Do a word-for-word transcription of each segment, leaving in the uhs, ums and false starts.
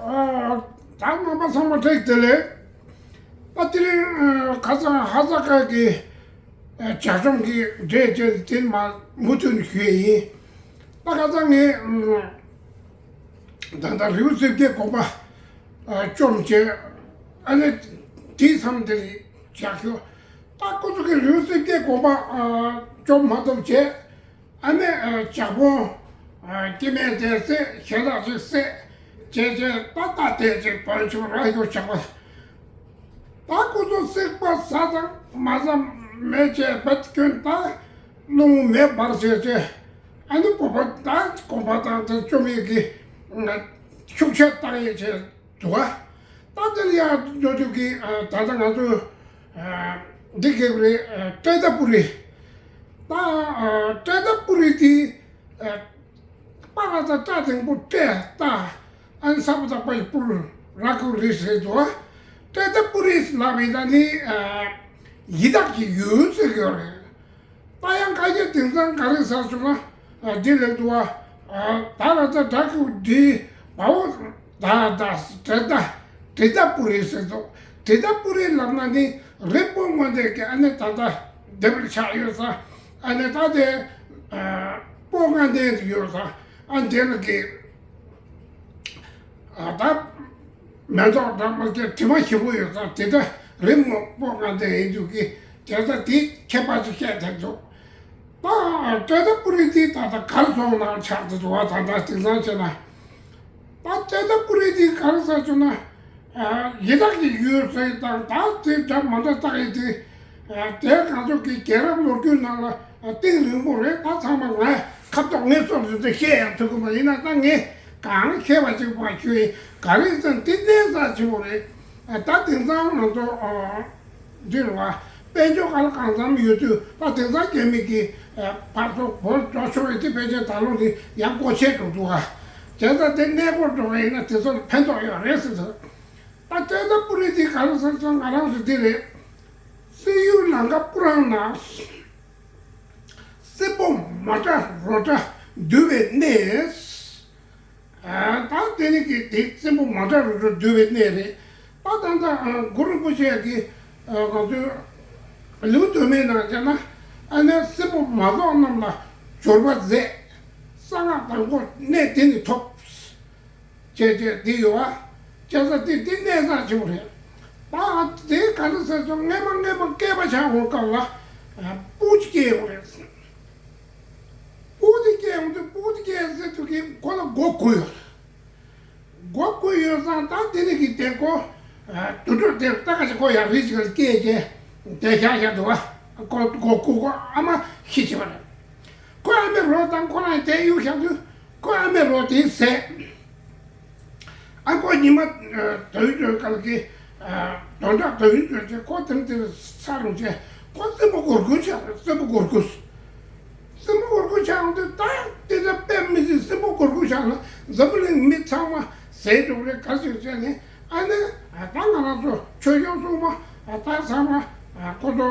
ཨ། ད་རྣམ་པ་ཚང་མ་བཀྲ་ཤིས་བདེ་ལེགས། ད་དེ་རིང་ཨ་ཁ་སང་ཧ་ས་ཀ་གི་ཨ་ཇག་བཅོམ་གྱི་འགྲེལ་བྱས་དེ་མ་མུ་མཐུད་ནས་ཞུ་ཡས་ཡིན། ད་ཁ་སང་ངས་ཨ་ད་ལྟ་རི་བོ་རྩེ་བརྒྱད་དགོན་པ་ཨ་བཅོམ་བྱས། ཨ་ནི་དེའི་མཚམས་དེར་ཇག་ཤོ། ད་ཁོ་ཚོ་གི་རི་བོ་རྩེ་བརྒྱད་དགོན་པ་ཨ་བཅོམ་མ་ཐུབ་བྱས། ཨ་ནི་ཨ་ཇག་དཔོན་ཨ་སྐྱེ་དམན་དེ་བསད། ཞེ་དྲག་ཅིག་བསད། བྱས་བྱས་ད་ལྟ་དེ་ཅིག་བོན་ཆུང་ར་ཡོ་ཇག་པ། ད་ཁོ་ཚོ་བསད་པ་ཟ་ཙང་མ་ཟ་མེད་བྱས་བད་སྐྱོན། ད་རླུང་མེ་འབར་བྱས་བྱས། ཨ་ནི་དགོན་པ་ད་དགོན་པ་དང་དེ་བཅོམ་ཡས་ཀྱི་ཤུགས་ཆེ་བཏང་ཡས་བྱས་འདུག་ག། ད་དེ་ལ་ཡང་འགྲོ་དུས་ཀྱི་ཨ་ད་ལྟ་ང་ཚོ་ཨ་འདི་གས་རེད། ཨ་ཏྲེ་ཏ་པུ་རི། ད་ཨ་ཏྲེ་ཏ་པུ་རི་དེ་ཨ་པ་ར་ད་ཏྲ་དང་པོ་ཏྲེ་ཏ། ཨན་ས་པ་ད་པ་ཡི་པུ་ར་ཀུ་རི་ཟེར་འདུག་ག། ཏྲེ་ཏ་པུ་རི་ལབ་པའི་ད་ནི་ཨ་ཡི་དྭགས་ཀྱི་ཡུལ་ཟེར་གྱི་ཡོད་རེད། ད་ཡང་ཁ་ཤས་དེང་སང་ག་རེ་ཟེར་སོང་ན། ཨ་འདི་ལས་འདུག་བ། ཨ་ད་ར་ད་ད་ཀུ་འདི་བའོ། ད་ད་ཏྲེ་ཏ་ཏྲེ་ཏ་པུ་རི་ཟེར་འདུག། ཏྲེ་ཏ་པུ་རི་ལབ་ན་ནི་རི་སྤོ་མངོན་ལྡན་གྱི་ཨ་ནི་ད་ལྟ་སྡེ་པར་ཆགས་ཡོད་ས། ཨ་ནི་ད་དེ་ཨ་སྤོ་མངོན་ལྡན་ཡོད་ས། ཨ་འདི་ལ་གི་ཨ་ད་མེ་ཏོག་འདྲ་མ་སྐྱེ་དྲི་མ་ཞིམ་པོ་ཡོད་ས་དེ་འདྲ་རི་མོ་སྤོ་མངོན་ལྡན་ཡིན་འདུག་གི། དེ་ལྟ་དེ་ཁྱད་པར་ཅིག་བཤད་བསྡད་འདུག། ད་ཏྲེ་ཏ་པུ་རི་དེ་ད་ལྟ་གར་སོང་ན་ཆགས་ཏེ་འདུག་བ། ད་ལྟ་དེང་སང་བྱས་ན། ད་ཏྲེ་ཏ་པུ་རི་དེ་གར་ས་བྱུང་ན། ཨ་ཡི་དྭགས་ཀྱི་ཡུལ་ཟེར་དང་ད་དེ་འདྲ་མ་འདྲ་བཏགས་ཡི་དེ། ཨ་དེ་ང་ཚོ་གི་རྒྱལ་རབས་ལོ་རྒྱུས་ནང་ལ་ཨ་གཏིང་རིང་པོ་རེད། ད་ཚང་མ་ང་ཁ་ཐོག་ངས་སོ་སོ་དེ་བཤད་ཡང་ཐུབ་ཀྱི་མ་ཡིན་ན། ད་ངས་གང་ཤེས་པ་ཅིག་མ་ཞུ་ཡིན། ག་རེ་ཟེར་ན་དེ་གནས་ས་ཆེན་པོ་རེད། ཨ་ད་དེང་སང་ང་ཚོ་ཨ་འདི་རེད་བ། དཔལ་འབྱོར་ག་ལ་གང་འཚམ་ཡོད་དུས་ད་དེང་སང་རྒྱ་མི་གི་ཨ་ཕར་ཚུར་སྒོར་འགྲོ་ཆོག་ཡོད་དེ། ཕལ་ཆེར་ད་ལོ་ནི་ཡང་སྒོ་ཕྱེ་འགྲོ་འདུག་ག། བྱས་ཙང་དེ་གནས་སྐོར་འགྲོ་བ་ཡིན་ན་དེ་ཚོ་ལ་ཕན་ཐོགས་ཡོད་རེད་ཟེར་ཚོད། ད་ཏྲེ་ཏ་པུ་རི་དེ་ག་རེ་ཟེར་ཚོད་ང་རང་ཚོ་འདི་རེད། སྲིན་ཡུལ་ལང་ཀ་པུ་ར་ན། སྲིན་པོ་མ་ཏྲ་རོ་ཏྲ་འདུལ་བའི་གནས། ཨ་ད་དེ་ནི་གི་དེ་སྲིན་པོ་མ་ཏྲ་རོ་ཏྲ་འདུལ་བའི་གནས་རེད། ད་ད་ད་ཨ་གུ་རུ་རིན་པོ་ཆེ་གི་ཨ་ང་ཚོའི་ལེའུ་བདུན་མའི་ནང་བྱས་ན། ཨ་ནི་སྲིན་པོ་མ་རྫོགས་རྣམས་ལ་སྦྱོར་བ་མཛད། གསང་སྔགས་དང་པོ་གནས་དེ་ནི་ཐོབ། བྱས་བྱས་འདི་ཡོད་བ། བྱས་ཙང་འདི་འདི་གནས་ས་ཆེན་པོ་རེད། ད་དེ་ག་རེ་ཟེར་སོང་། སྔས་མ་སྔས་མ་བསྐལ་པ་ཆགས་འོང་སྐབས་ལ་ཨ་སྤུ་གུ་སྐྱེ་ཡོང་རེད། སྤུ་གུ་དེ་སྐྱེ་ཡོང་དུས་སྤུ་གུ་དེ་སྐྱེ་ཟེར་དུས་ཀྱི་ཁོ་ལ་མགོ་དགུ་ཡོད། མགོ་དགུ་ཡོད་ཙང་ད་དེ་ནི་གི་དེ་ཁོ་ཨ་དུད་འགྲོ་དེ་ལྟ་ག་ཞིག་ཁོ་ཡང་རི་ཞིག་ལ་སྐྱེས་བྱས་དེ་བཞག་བཞག་འདུག་བ། ཁོ་མགོ་དགུ་ཁོ་ཨ་མ་ཤི་ཕྱིན་པ་རེད། ཁོ་ཨ་མའི་རོ་དང་ཁོ་རང་དེ་གཡུག་བཞག་དུས་ཁོ་ཨ་མའི་རོ་དེ་ཟད། ཨ་ཁོ་ཉི་མ་ཨ་ཟླ་བའི་སྒྲོན་སྐལ་གྱི་ཨ་དོན་དག་ཟླ་བའི་སྒྲོན་ཆེ་ཁོ་དེར་དེར་ས་རུང་ཆེ་ཁོ་སྲིན་པོ་སྒོར་དགུ་ཆགས་རེད། སྲིན་པོ་སྒོར་དགུ། སྲིན་པོ་སྒོར་དགུ་ཆགས་འོང་དུས་ད་དེ་ཚོ་དཔེ་མི་སྲིད། སྲིན་པོ་སྒོར་དགུ་ཆགས་ན་འཛམ་བུ་གླིང་མི་ཚང་མ་ཟད་འགྲོ་གི་རེད། ག་ཅིག་བྱས་ནས་ཨ་ནི་ད་ང་རང་ཚོ་ཆོས་སྐྱོང་སྲུང་མ་ད་ཚང་མ་ཁོ་ཚོ་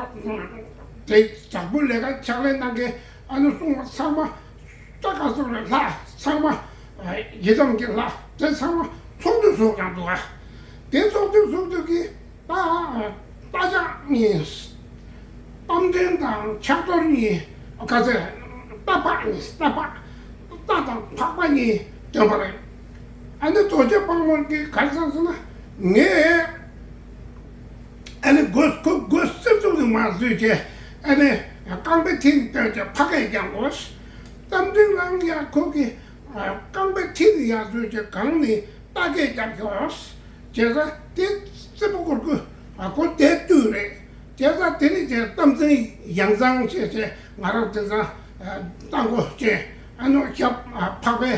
དེ་དྲག་པོའི་ལས་ཀ་ཕྱག་ལས་གནང་མཁན་ཨ་ནི་སྲུང་མ་ཚང་མ། ད་ག་ཚོད་རེད། ལྷ་ཚང་མ་ཡི་དམ་གྱི་ལྷ་དེ་ཚང་མ་ཚོགས་འདུ་ཚོགས་ཀྱང་འདུག་ཨ། དེ་ཚོགས་འདུ་ཚོགས་དུས་ཀྱི་ད་རྟ་ལྕག་གཉིས། རྟ་མགྲིན་དང་ཕྱག་རྡོར་གཉིས། ག་ཚོད། རྟ་ཕག་གཉིས། རྟ་ཕག་རྟ་དང་ཕག་པ་གཉིས་འདོན་པ་རེད། ཨ་ནི་རྡོ་རྗེ་དཔང་མོ་གིས་ག་རེ་བསམ་སོང་ན། ངས་ཨ་ནི་མགོ་ཁོ་མགོ་སེར་ཙུག་ནས་མར་བཟོས་བྱས། ཨ་ནི་རྐང་པའི་མཐིལ་བཏོན་བྱས་ཕ་གིར་བརྐྱངས་དགོས། རྟ་མགྲིན་རང་ཡང་ཁོ་གི་རྐང་པའི་མཐིལ་ཡར་བཟོས་བྱས་གང་ནས་རྟ་སྐད་རྒྱབ་ཤོག། བྱས་ཙང་དེ་སྲིན་པོ་སྒོར་དགུ་ཁོ་དེ་བཏུལ་རེད། བྱས་ཙང་དེ་ནས་བྱས་རྟ་མགྲིན་ཡང་གཙང་བྱས་བྱས་ང་རང་དེང་སང་རྟ་མགོ་ཅན་ཨ་ནོ་ཞབས་ཕག་པའི་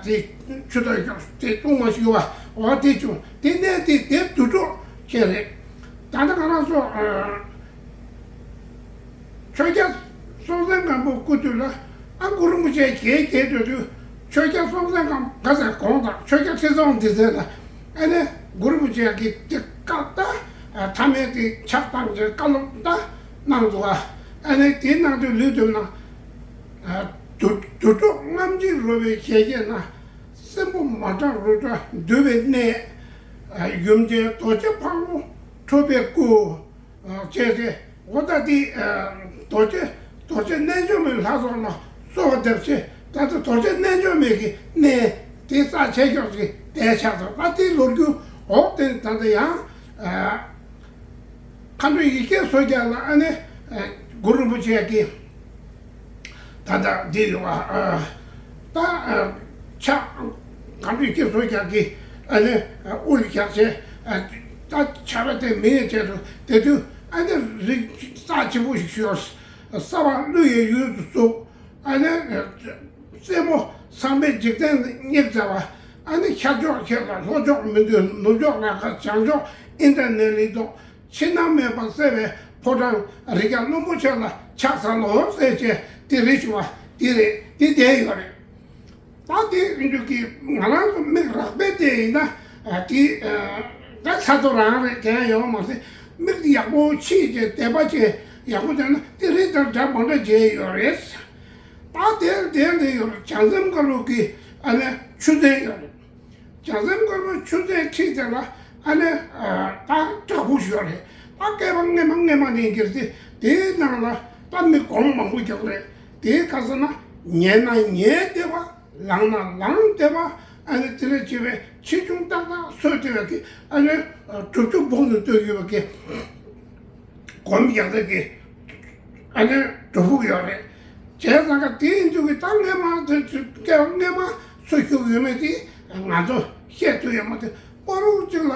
དེ་ཆུ་ཐོག་ཞོག་དེ་བཏུང་མ་ཞུ་བ་འོ་དེ་བྱུང་། དེ་ནས་དེ་དེ་དུད་འགྲོ་ཅན་རེད། ད་ལྟ་ང་རང་ཚོ་ཆོས་རྒྱལ་སྲོང་བཙན་སྒམ་པོའི་སྐུ་དུས་ལ་ཨ་གུ་རུ་རིན་པོ་ཆེ་རྒྱལ་རྒྱལ་དུས་དུས་ཆོས་རྒྱལ་སྲོང་བཙན་སྒམ་ག་ཟེར་གོང་དང་ཆོས་རྒྱལ་ཁྲི་སྲོང་ལྡེ་བཙན་ལ་ཨ་ནི་གུ་རུ་རིན་པོ་ཆེ་གིས་དེ་བཀའ་ད་མཐའ་མའི་དེ་ཕྱག་བཏང་བྱས་བཀའ་སློབ་ད་གནང་འདུག་ཨ། ཨ་ནི་དེ་གནང་དུས་ལུས་དུས་ན་དུད་དུད་འགྲོ་རྔམ་བརྗིད་རོལ་པའི་ཞལ་བཞེས་ན། བཙན་པོ་མ་བྲག་རུ་དྲ་འདུལ་བའི་གནས། ཡུམ་ཆེན་རྡོ་རྗེ་ཕག་མོ་ཁྲོ་བོའི་སྐུ། བཅས་ཏེ་འོ་ད་འདི་རྡོ་རྗེ་རྡོ་རྗེ་རྣལ་འབྱོར་མའི་ལྷ་ཚོགས་ལ་གསོལ་བ་འདེབས་ཆེད། ད་ལྟ་རྡོ་རྗེ་རྣལ་འབྱོར་མའི་གི་གནས་དེ་རྩ་ཆེ་ཤོས་ཀྱི་དེ་ཆགས་སོང་། ད་དེའི་ལོ་རྒྱུས་འོག་དེ་ད་ལྟ་ཡང་མཁའ་འགྲོ་ཡེ་ཤེས་མཚོ་རྒྱལ་ལ་ཨ་ནི་གུ་རུ་རིན་པོ་ཆེ་གིས། ད་ལྟ་འདི་ཡོད་པ། ད་ཕྱག་གང་དུ་སྐྱེ་སོ་རྒྱག་གི་ཨ་ནི་དབུ་ལ་རྒྱག་བྱས། ད་ཆགས་པ་དེ་མི་ཡི་ཆེད་དུ་དེ་དུས་ཨ་ནི་རིགས་རྩ་ཆེན་པོ་ཞིག་ཤོར། ས་བ་ཀླུ་ཡི་ཡུལ་དུ་བཙུགས། ཨ་ནི་རྩེ་མོ་ཚངས་པས་འཇིག་རྟེན་བསྙེགས་མཛད་པ། ཨ་ནི་ཤར་ཕྱོགས་ཁྱེད་ལ་ལྷོ་ཕྱོགས་མི་འདུལ། ནུབ་ཕྱོགས་ལ་ཁ་བྱང་ཕྱོགས་ཨིན་དྲ་ནེ་ལི་ཏོག་ཕྱི་ནང་མེད་པར་གསལ་བའི་ཕོ་བྲང་རི་རྒྱལ་བློན་པོ་ཆེ་ལ་ཕྱག་འཚལ་ལོ་ཟེར་བྱས་དེ་རེ་ཞུ་བ་དེ་རེད། དེ་བསྡད་ཡོད་རེད། ད་དེ་ཡིན་དུས་ཀྱི་ང་རང་ཚོ་མིག་རགས་པས་བལྟས་ཡིན་ན་དེ་ད་ཚ་ཐོ་རང་རེད་གན་ཡོང་མ་ཟད། མིག་ཡག་པོ་ཕྱིས་བྱས་དད་པ་བྱས་ཡག་པོ་བྱས་ན་དེ་རེད། ད་འདྲ་མ་འདྲ་བྱས་ཡོད་རེད། ད་དེར་དེར་དེ་ཡོད་རེད། བྱང་སེམས་དཀར་པོ་གི་ཨ་ནི་ཆུ་ཚན་ཡོད་རེད། བྱང་སེམས་དཀར་པོའི་ཆུ་ཚན་ཁྲིད་དེ་ལ་ཨ་ནི་ད་བྲག་ཕུག་ཞིག་ཡོད་རེད། ད་བསྐལ་པ་སྔས་མ་སྔས་མ་ནས་གྱུར་ཏེ་དེའི་ནང་ལ་ད་མི་སྒོམ་མང་པོ་རྒྱག་རེད། དེའི་ཁ་ས་ན་ཉལ་ན་ཉལ་བསྡད་པ། ལངས་ན་ལངས་བསྡད་པ། ཨ་ནི་དེ་ལས་བྱེད་པའི་ཆེ་ཆུང་ཏག་ཏག་སོས་བསྡད་པ་གི་ཨ་ནི་གྲུབ་ཆུ་སྦུག་ནས་བཏོན་ཡོད་པ་གི་སྒོམ་རྒྱག་ས་གི་ཨ་ནི་སྒྲུབ་ཕུག་ཡོད་རེད། བྱས་ཙང་ཀ་དེ་ཡིན་དུས་ཀྱི་ད་སྔས་མ་དེ་སྐྱེ་བ་སྔས་མ་སུ་ཞུགས་ཡོད་མེད་དེ་ང་ཚོ་བཤད་ཐུབ་ཡོད་མ་རེད། པོ་རུ་གཅིག་ལ་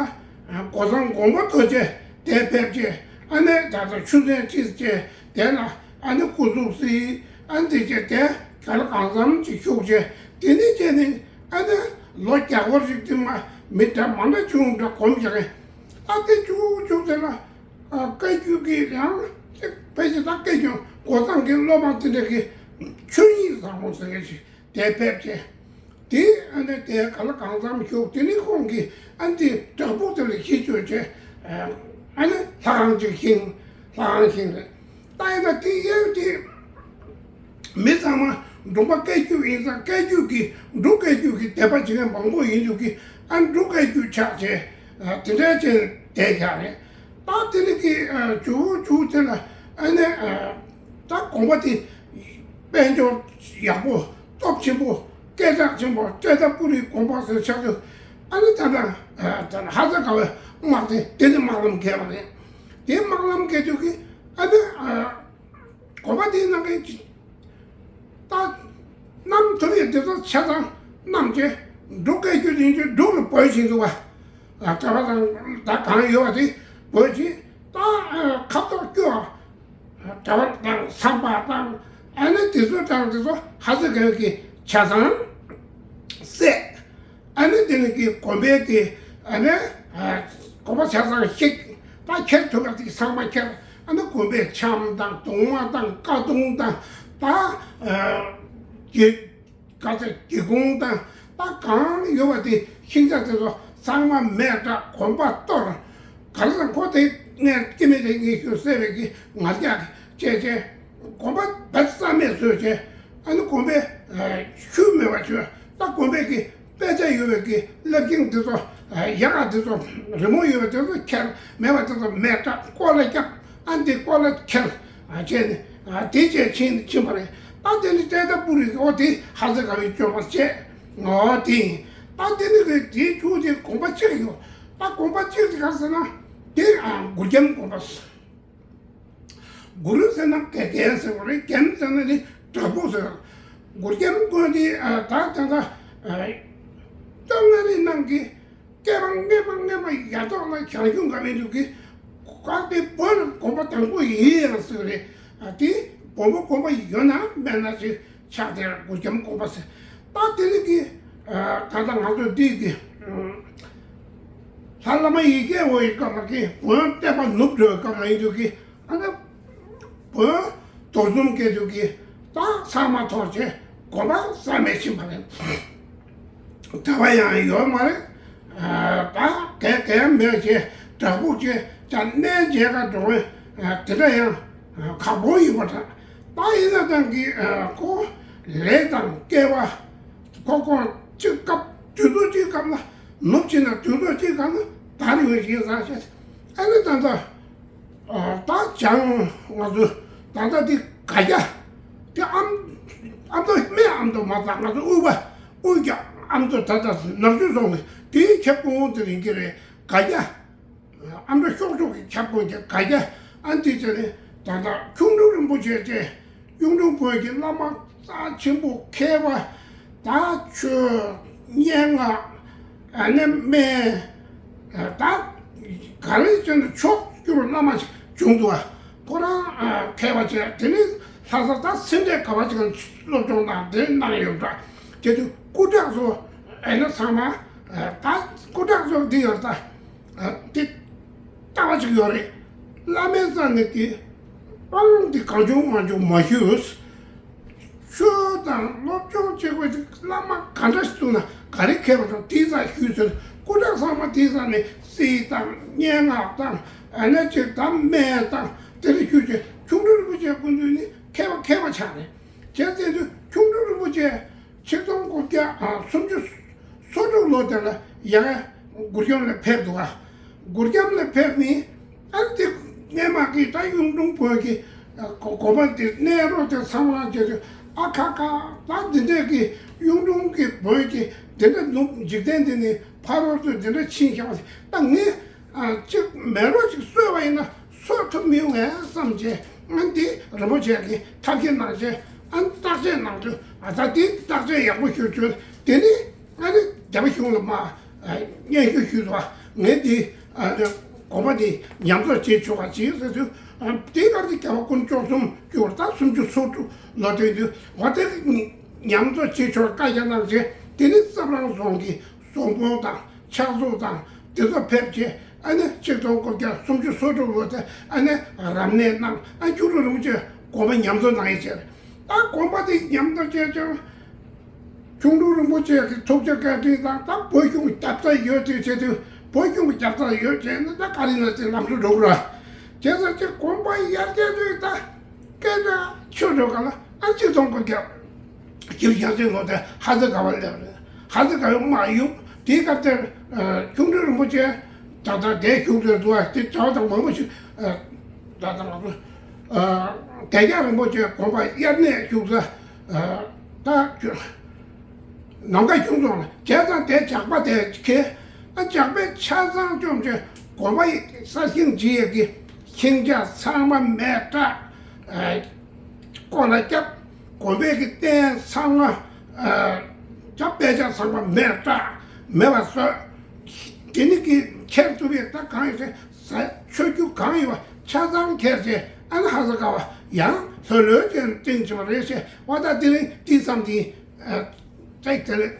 སྒོ་བཟང་དགོངས་པ་རྡོ་རྗེ་དེ་ཕེབས་རྗེས་ཨ་ནི་ད་ལྟ་ཆུ་ཚན་ཁྲིད་རྗེས་དེ་ལ་ཨ་ནི་སྐུ་གཟུགས་བསིལ། ཨ་ནི་དེ་རྗེས་དེ་ག་ལ་གང་འཚམ་ཅིག་བཞུགས་རྗེས་དེ་ནས་བྱས་ནས་ཨ་ནི་ལོ་བརྒྱ་སྐོར་ཞིག་དེ་མ་མི་འདྲ་མ་འདྲ་བྱུང་འདྲ་སྒོམ་རྒྱག་གི་ཨ་དེ་བྱུང་བྱུང་དེ་ལ། བཀའ་བརྒྱུད་ཀྱི་ཡང་ཕལ་ཆེར་ད་བཀའ་བརྒྱུད་འགོ་བརྩམས་ཀྱི་སློབ་མ་དེ་འདྲ་གི་ཆོས་ཉིད་བཟང་པོ་ཟེར་མཁན་ཞིག་དེ་ཕེབས་ཏེ། དེ་ཨ་ནི་དེ་ག་ལ་གང་འཚམ་བཞུགས། དེ་ནི་ཁོང་གིས་ཨ་ནི་བྲག་ཕུག་དེ་ལ་གཞི་བཅོལ་བྱས། ཨ་ནི་ལྷ་ཁང་ཅིག་བཞེངས། ལྷ་ཁང་བཞེངས་རེད། ད་ཡིན་ན་དེ་ཡང་དེ། མི་ཚང་མ་འབྲོག་པ་བཀའ་བརྒྱུད་ཡིན་ཙང་བཀའ་བརྒྱུད་ཀྱི་འབྲུག་བཀའ་བརྒྱུད་ཀྱི་དད་པ་བྱེད་མཁན་མང་པོ་ཡིན་འདུག་གི་ཨ་འབྲུག་བཀའ་བརྒྱུད་ཆགས་བྱས་དེ་འདྲ་བྱས་བསྡད་ཡག་རེད། ད་དེ་ནི་གི་ཇུ་ཇུ་དེ་ལ་ཨ་ནི་ད་དགོན་པ་དེ་དཔལ་འབྱོར་ཡག་པོ་སྟོབས་ཆེན་པོ་སྐད་གྲགས་ཆེན་པོ་ཏྲེ་ཏ་པུ་རིའི་དགོན་པ་ཟེར་ཆགས་དུས་ཨ་ནི་ད་ལྟ་ཧ་ས་ག་བའི་དམག་དེ་དེ་ནི་དམག་ལམ་བརྒལ་བ་རེད། དེ་དམག་ལམ་བརྒལ་དུས་ཀྱི་ཨ་ནི། དགོན་པ་དེའི་ནང་གི་ད་གནམ་དུ་ཡི་དེ་ཚོ་ཆ་ཚང་གནམ་གྱི་འབྲུག་བཀའ་བརྒྱུད་ཡིན་གྱི་འབྲུག་ལ་བོད་ཞིག་འདུག་བ། གྲྭ་པ་དང་ད་གང་ཡོད་པ་དེ་བོད་ཞིག་ད་ཁ་ཐོག་སྐྱོ་བ། གྲྭ་པ་དང་ཚངས་པ་དང་ཨ་ནི་དེ་ཚོ་དང་དེ་ཚོ་ཧ་ཟི་ག་གི་ཆ་ཚང་བསད། ཨ་ནི་དེ་ནི་གི་དགོན་པའི་གི་ཨ་ནི་དགོན་པ་ཆ་ཚང་བཤིག་ད་ཁྱེར་ཐུབ་པ་དེ་ཚང་མ་ཁྱེར། ཨ་ནི་དགོན་པའི་འཆམ་དང་གདུང་མ་དང་ཀ་གདུང་དང་ད་གི་ག་ཚོད་སྒེའུ་ཁུང་དང་ད་གང་ཡོད་པ་དེ་ཤིང་ཆ་དེ་ཚོ་ཚང་མ་མེ་དྲག་དགོན་པ་གཏོར། ག་རེ་དང་ཁོ་དེ་ངས་སྐྱེ་མེད་དེ་ངས་ཞུ་ཟེར་བའི་གི་ང་རྒྱལ་བྱས་བྱས། དགོན་པ་བེད་རྩ་མེད་བཟོས་བྱས། ཨ་ནི་དགོན་པའི་ཤུལ་མེད་པ་བྱོས། ད་དགོན་པའི་གི་དཔེ་ཆ་ཡོད་པའི་གི་བསླབ་ཁྱིམ་དེ་ཚོ་ཡག་ག་དེ་ཚོ་རི་མོ་ཡོད་པ་དེ་ཚོ་ཁྱེར། མེད་པ་དེ་ཚོ་མེ་དྲག་ཀོ་ལ་རྒྱབ། ཨ་འདི་ཀོ་ལ་ཁྱེར་བྱས་ནས་དེ་བྱས་ཕྱིན་ཕྱིན་པ་རེད། ད་དེ་ནི་ཏྲེ་ཏ་པུ་རི་གི་འོ་དེ་ཧ་ཟི་ག་བའི་སྐྱོན་པ་བྱས། འོ་དེ་ཡིན། ད་དེ་ནི་གི་དེའི་ཆུ་དེ་དགོན་པ་གཅིག་ཡོད། ད་དགོན་པ་གཅིག་དེ་ག་ཟེར་ན་དེ་གུར་གྱམ་དགོན་པ་ཟེར། གུ་རུ་ཟེར་ན་དགེ་རྒན་ཟེར་བ་རེད། གྱམ་ཟེར་ན་ནི་བྲག་ཕུག་ཟེར། གུར་གྱམ་དགོན་དེ་ད་ད་ད་སྟོད་མངའ་རིས་ནང་གི་སྐྱེ་བ་སྔས་མ་སྔས་མ་ཡ་ཐོག་ལ་བྱང་ཆུབ་འགའ་མི་འདུག་གི་ཁག་དེ་བོད་ལ་དགོན་པ་དང་པོ་ཡིན་ཡང་ཟེར་རེད། དེ་བོན་པོ་དགོན་པ་ཡོད་ན་མེད་ན་ཅིག་ཕྱག་དེར་གུར་གྱམ་དགོན་པ་ཟེར། ད་དེ་ནི་གི་ད་ལྟ་ང་ཚོ་འདི་གི་ལྷ་བླ་མ་ཡི་གེ་འོ་ཡི་སྐབས་ལ་གི་བོན་བསྟན་པ་ནུབ་འགྲོ་བའི་སྐབས་ལ་ཡིན་དུས་ཀྱི་ཨ་ནི་བོན་རྡོར་འཛོམས་སྐད་དུ་གི་ད་ཚང་མ་ཐོར་བྱས་དགོན་པ་རྩ་མེད་ཕྱིན་པ་རེད། གྲྭ་པ་ཡང་ཡོད་མ་རེད། ད་གས་གས་མེད་བྱས་བྲག་ཕུག་བྱས་ཀྱང་གནས་མཇལ་ཁ་འགྲོ་བས་དེ་འདྲ་ཡང་ཁག་པོ་ཡིན་པ་འདྲ། ད་ཡིན་ན་ཐང་གི་ཁོ་ལས་དང་སྐལ་བ་ཁོ་ཁོང་གཅིག་སྐབས་ དུས་ཚོད་ཅིག་སྐབས་ལ་ནུབ་ཕྱིན་ན་དུས་ཚོད་ཅིག་སྐབས་ལ་དར་ཡོང་ཞིག་ཟ་བྱས། ཨ་ནི་ད་ལྟ་ད་བྱང་ང་ཚོ་ད་ལྟ་འདི་སྒ་རྒྱ་དེ་ཨམ་ཨ་མདོ་སྨད་ཨ་མདོ་མ་ཚད་ང་ཚོ་དབུས་པ་དབུས་ཀྱི་ཨ་མདོ་ད་ལྟ་ནག་ཆུ་རྫོང་གི་དེའི་ཁྱབ་ཁོངས་དེ་ཡིན་གྱི་རེད། སྒ་རྒྱ། ཨ་མདོ་ཤོག་ཆུ་གི་ཁྱབ་ཁོངས་ཀྱི་སྒ་རྒྱ། ཨ་འདི་བྱས་ནས་ད་ལྟ་ཁྱུང་ལྡུམ་རིན་པོ་ཆེ་བཅས་གཡུང་དྲུང་བོན་གྱི་བླ་མ་རྩ་ཆེན་པོ་མཁས་པ་ད་ཆོས་སྙན་ངག་ཨ་ནི་སྨན་ད་ག་རེ་བྱས་ནས་ཕྱོགས་བཅུར་བླ་མ་ཞིག་བྱུང་འདུག་ཁོ་རང་མཁས་པ་བྱས། དེ་ནས་ལྷ་ས་ད་སེ་འབྲས་དགའ་བ་ཞིག་སློབ་སྦྱོང་དང་དེ་གནང་ཡོད་འདྲ། དེ་དུས་སྐུ་དྲག་ཚོ་ཨ་ནི་ཚང་མ་ད་སྐུ་དྲག་ཚོ་འདི་ཡོད་ད། ཨ་དེ་ལྟ་བ་ཅིག་ཡོད་རེད། བླ་མའི་རྩ་ནས་དེ་དབང་དེ་གང་བྱུང་མང་བྱུང་མ་ཞུས། ཆོས་དང་སློབ་སྦྱོང་བྱེད་དགོས་དེ་བླ་མ་ག་འདྲ་ཞིག་བཙུགས་ན་ག་རེ་མཁས་པ་དང་དེའི་རྩ་ཞུས་ཟེར། སྐུ་དྲག་ཚང་མ་དེའི་རྩ་ནས་རྩིས་དང་སྙན་ངག་དང་ཨ་ནེ་ཅིག་དང་སྨན་དང་དེ་ལ་ཞུས་བྱས། ཁྱུང་ལྡུམ་རིན་པོ་ཆེ་སྐུ་མདུན་ནི་མཁས་པ་མཁས་པ་ཆགས་རེད། བྱས་ཙང་དུས་ཁྱུང་ལྡུམ་རིན་པོ་ཆེ་ཆིག་སྟོང་དགུ་བརྒྱ་སུམ་ཅུ་སོ་དྲུག་ལོ་དེ་ལ་ཡ་གི་གུར་གྱམ་ལ་ཕེབས་འདུག་ག་གུར་གྱམ་ལ་ཕེབས་ནས་ཨ་ནི་དེ་སྔས་མ་གི་ད་གཡུང་དྲུང་བོན་གྱི་དགོན་པ་དེ་གནས་རོགས་དེ་ཚང་མ་བྱས་ཏེ། ཨ་ཁ་ཁ་ད་འདི་འདྲས་ཀྱི་གཡུང་དྲུང་གི་བོན་གྱི་འདི་འདྲ་ནུབ་འཇིག་རྟེན་འདི་ནས་ཕ་རོལ་ཏུ་འདི་འདྲ་ཕྱིན་བཞག་པ་ཞིག་ད་ངས་ཨ་གཅིག་མེ་རོ་ཞིག་གསོས་པ་ཡིན་ན་གསོ་ཐུབ་མི་ཡོང་ངས་བསམ་བྱས། ཨ་འདི་རིན་པོ་ཆེ་གི་ཐབས་ཤེས་གནང་བྱས། ཨ་བརྟག་དཔྱད་གནང་དུས་ཨ་ད་འདི་བརྟག་དཔྱད་ཡག་པོ་ཞུ་བྱུང་། དེ་ནི་ཨ་ནི་རྒྱ་མི་གཞུང་ལ་མ་སྙན་ཞུ་ཞུས་སོང་། ངས་འདི་ཨ་ནི་དགོན་པ་འདི་ཉམས་གསོ་བྱེད་ཆོག་པ་ཅིག་ཟེར་དུས། ཨ་དེའི་སྐབས་ཀྱི་རྒྱལ་བ་སྐུ་ཕྲེང་བཅུ་གསུམ་གྱུར་ད་སུམ་ཅུ་སོ་དྲུག་ལོ་དེ་དུས་འོ་དེ་ཉམས་གསོ་བྱེད་ཆོག་བཀའ་རྒྱ་གནང་བྱས། དེ་ནི་བསམ་རང་རྫོང་གི་བཟོ་སྤོང་དང་ཕྱག་བཟོ་དང་དེ་ཚོ་ཕེབས་བྱས། ཨ་ནི་ཆིག་སྟོང་དགུ་བརྒྱ་སུམ་ཅུ་སོ་དྲུག་ལོ་དེ་ཨ་ནི་རབ་གནས་གནང་། ཨ་ཁྱུང་ལྡུམ་རིན་པོ་ཆེ་དགོན་པ་ཉམས་གསོ་གནང་ཡས་བྱས། ད་དགོན་པ་དེ་ཉམས་གསོ་བྱས་ཀྱང་ཁྱུང་ལྡུམ་རིན་པོ་ཆེ་གི་ཐུགས་རྗེ་བཀའ་དྲིན་དང་ད་བོད་གཞུང་རྒྱབ་རྩ་ཡོད་དེ་བྱས་དུས། བོད་གཞུང་རྒྱབ་རྩ་ཡོད་བྱས་ན་ད་ག་རེ་ན་དེ་ལམ་འགྲོ་འགྲོ་ར། བྱས་ཙང་དེ་དགོན་པ་ཡར་རྒྱས་དུས་ད་སྐད་ཆ་ཆོས་འགྲོ་ག་ལ་ཨ་ཆིག་སྟོང་དགུ་བརྒྱ་བཞི་བཅུ་ཞེ་གཅིག་ལོ་དེ་ཧ་ཟི་ག་བ་སླེབས་རེད། ཧ་ཟི་ག་བའི་དམག་ཡོང་དེའི་སྐབས་དེར་ཁྱུང་ལྡུམ་རིན་པོ་ཆེ་ད་ལྟ་བསྡད་བཞུགས་ཏེ་འདུག་པ་དེ་བྱ་བ་དང་མང་པོ་ཞིག་ད་ལྟ་ང་ཚོ་བསྡད་རྒྱ་རིན་པོ་ཆེ་དགོན་པ་དབྱར་གནས་བཞུགས་ས་ད་ནམ་མཁའ་ཁྱུང་རྫོང་ལ། བྱས་ཙང་དེ་ཇག་པ་དེ་ཁྱེར། ཨ་ཇག་པས་ཆ་ཚང་བཅོམ་བྱས་དགོན་པ་གསར་བཞེངས་བྱེད་ཡས་ཀྱི་ཤིང་ཆ་ཚང་མ་མེ་སྲེག་ཨ་སྐོར་ར་བརྒྱབ། དགོན་པའི་གི་རྟེན་ཚང་མ་ཨ་ཇག་པས་ཆ་ཚང་མ་མེ་སྲེག་མེད་པ་བཟོས། དེ་ནི་གི་ཁྱེར་ཐུབ་པའི་ད་གང་ཡོད་ཟེར་ཆོས་བརྒྱུད་གང་ཡོད་པ་ཆ་ཚང་ཁྱེར་བྱས། ཨ་ནི་ཧ་ཟི་ག་བ་ཡང་ལྷོད་ལྷོད་ཅན་བཏིང་བྱས་པ་རེད་ཟེར་བ། ད་དེ་རིང་དེ་ཙམ་གྱིས། ཨ་ཏེ་དེ་ལས་